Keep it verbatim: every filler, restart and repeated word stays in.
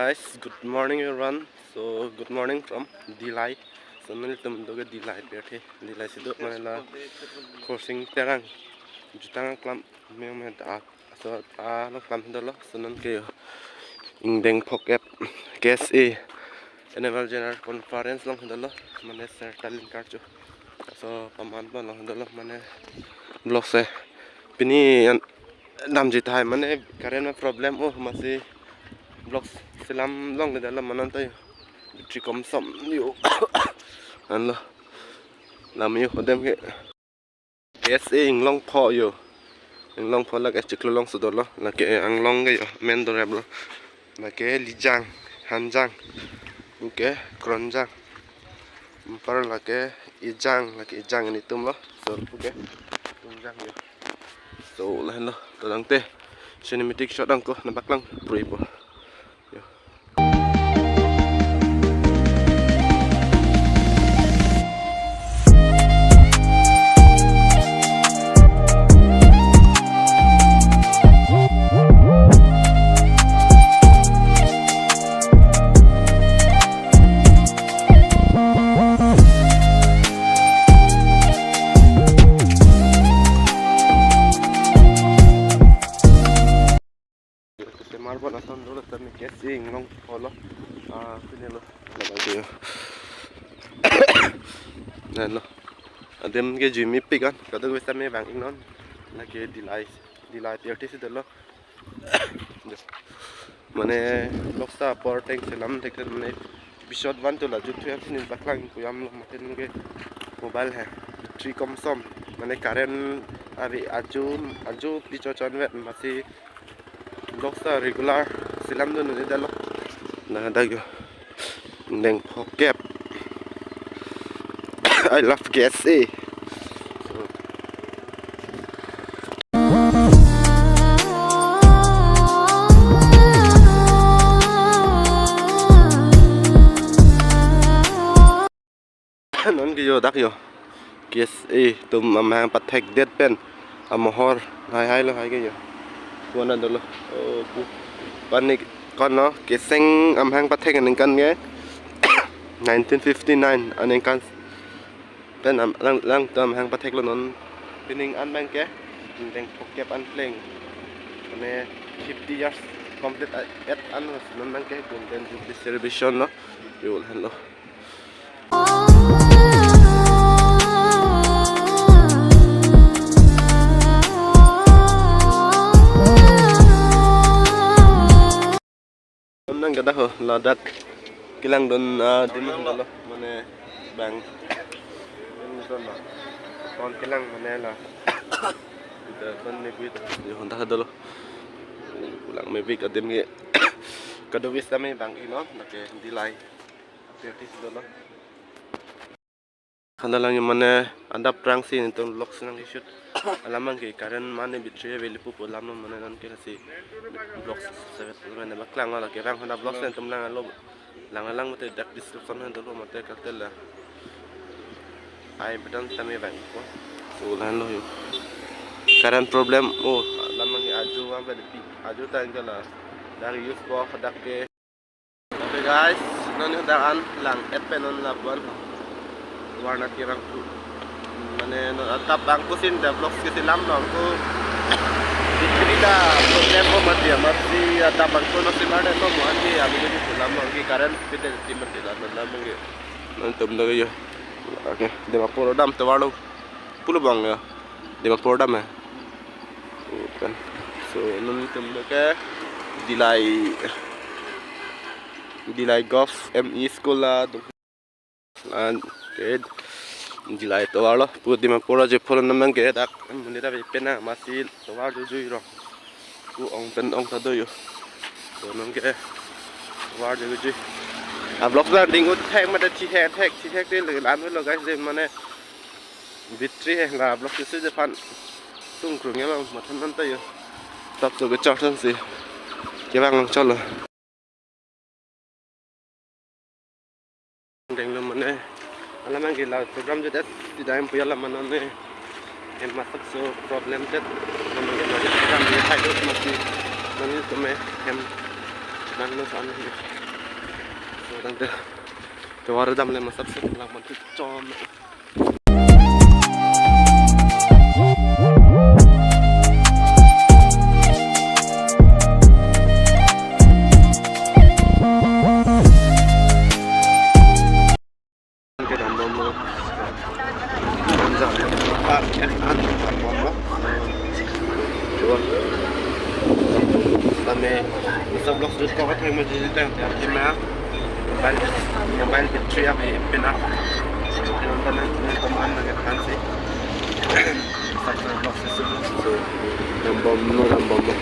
Guys, good morning everyone. So good morning from Dillai. So nelitum do ke Dillai pirthe. Dillai si do mane la Khorsing Terang jutang aklam meng meng ta. So along aklam dolo. So non ke yo ingdeng phokep K S A Annual General Conference along dolo. Mane Sir Talin Karchu. So paman pon along dolo mane vlog si pini an damji tahai mane current ma problem, oh, masi vlogs selam longle dolo mane anta yo. Battery komsom yo. Anlo. Lam yo hodem ke. K S A Inglongpho yo. Inglongpho lake chiklo along si dolo. Lake Anglong ke yo. Main dorep lo. Lake Lijang, Hanjang. Oke, Kronjang. Anpar lake Ijang, lake Ijang nelitum lo. So, oke. Tungjang yo. So, lahenlo, todang te cinematic shot angko nangpaklang pruipo. Yo. Semar bon ason dolo tame K S A Inglongpho lo. Ah, pini lo. Labang ke yo. Lahenlo. Adem ke jui mepik an. Kadokave sitame vang-iknon. Lake Dillai, Dillai pirthe si dolo. Mane vlog sa apor teng selam thek mane episode one to la jut thuya pini paklang puyam lo mate non ke mobile he battery komsom mane current ave aju aju pi chochon vet masi vlog sa regular selam dun ne dolo. Nah, dak yo. Ingdeng phokep. I love K S A. Non ke yo dak yo. K S A atum amahang pathekdet pen amohor hai hai lo hai ke yo. Kuana dolo. Oh, ku. Panik kono keseng amahang pathek aningkan ke nineteen fifty-nine aningkan. Pen am, lang, langtum amahang patheklo non. Pining an abang ke ingdeng phokep an pleng. Mane fifty years complete a-, et an non abang ke Golden Jubilee celebration lo. Yo lahenlo. Nang kada ho ladak kelang dun, ah, dun dolo mane bang. Dun dolo. Kon kelang mane la. Ita kon mepik yo honda dolo. Pulang mepik adim ke. Kadokave sitame vang-iknon lake Dillai. Pirthe si dolo. Handa lang mane adap prang si nelitum vlog si nang shoot. Alam abang ke current mane battery ave le pupo alam lo mane non ke si vlog seven mane paklang la ke bang handa vlog si nelitum lang lo lang lang mate dak description han dolo mate kartel la. Ai button tame vang ko. So lahenlo yo. Current problem, oh, alam abang ke aju abang ave le pi. Aju ta ingkala. Dak use po dak ke. Okay guys, non yo dak an lang et pen non lapuan. Warna tirang tu. Mane non atap angko sin develop ke selam non ko. Dikri ta problem ko mati ya, mati atap angko non si mar dan mo anti abu ni selam non ke current kita ti mati la non lam ke. Nelitum do yo. Okay, Dimapur dam tovar lo. Pulo bang ya. Dimapur dam ya. Kan. So, nelitum ke Dillai, Dillai Govt M E School la, an ke Dillai tovar lo, pu Dimapur ajo pholo namang ke dak, muni ta pen na, masi tovar juijui rong. Ku ong pen ong ta do yo. So, non ke tovar juijui. A vlog la ding ut thek mate thi thek thek thi thek te le an lo guys de mane. Battery he la vlog si si je phan sung krung ya bang mathan non ta yo. Tap so ke charge si. Ke bang lang chalo. Deng lo mane. Alam abang ke la program je det ti dam pu ya la mane ne. Hem masuk so problem det. Alam abang ke la program je thai do mati. Mane to me hem nang lo san. Tangte tovar damle masap se lang mantu chom. Ke dambomlo. Dambomlo. Coba. Tame, bisa vlog shoot ka pathai mo jiji tang, ya, kena. Mobile, mobile battery abi pina. Nonton, nonton man na kan si. Bisa vlog shoot. Dambomlo, dambomlo.